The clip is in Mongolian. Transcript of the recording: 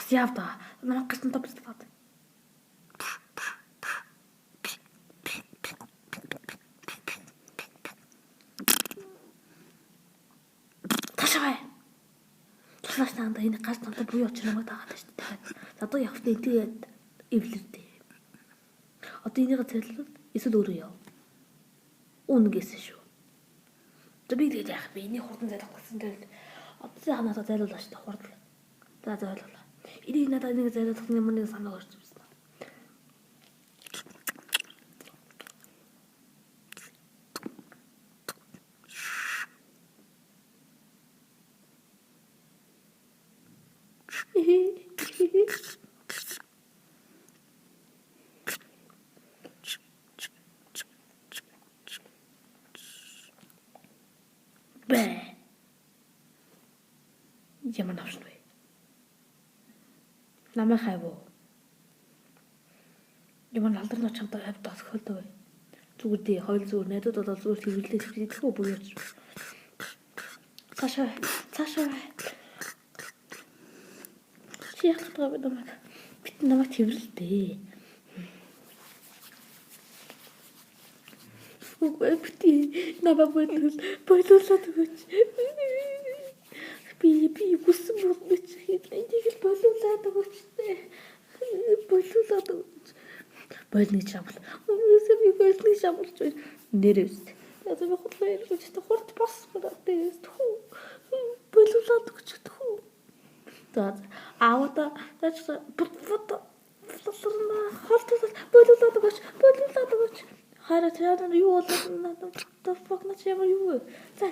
Бас яав та. Намайг гацсан топлоод. Таашаа бай. Туслаач таанда энэ гац надад буян учир намайг дагаад байна шүү дээ. Одоо явах нь тэгээд эвлэрдээ. Одоо энийг цэлвэл эсвэл өөрөө яв. Үнэгээсэн шүү. За би тэгээд яах вэ? Энийг хурдан зайлах гэсэн дээр одоо сайхан надад зайлуулаа шүү дээ хурд. За зайлуулаа. Энийг надад нэг зайлуулах юм нэг санаа орж ирсэн. Бэ. Ямар навшин вэ? Намайг хайв уу? Ямар алдар нөө чамтай хавьд тосхолтой вэ? Зүгээр дээ, хоёул зүгээр найдууд бол зүгээр тэрвэрлээ хэлэхгүй буюу ч. Цаашаа цаашаа. Чи яах гэдэг вэ намайг? Бит намайг тэрвэрлээ. Үгүй бити намайг болиулаад өгөөч. Би хүссэн болгоно чи энийг л болиулаад өгөөч тэ. Болиулаад өгөөч. Болно гэж амбал. Үүнээсээ би болно гэж амбалж байна. Нэрээс. Одоо би худлаа ярих гэж хурд бос дээрээс тхүү. Болиулаад өгч тхүү. За аавда наач бут бут холтол болиулаад өгөөч. Болиулаад өгөөч. Хараа тэр юу болоод надад the fuck наач ямар юу вэ? За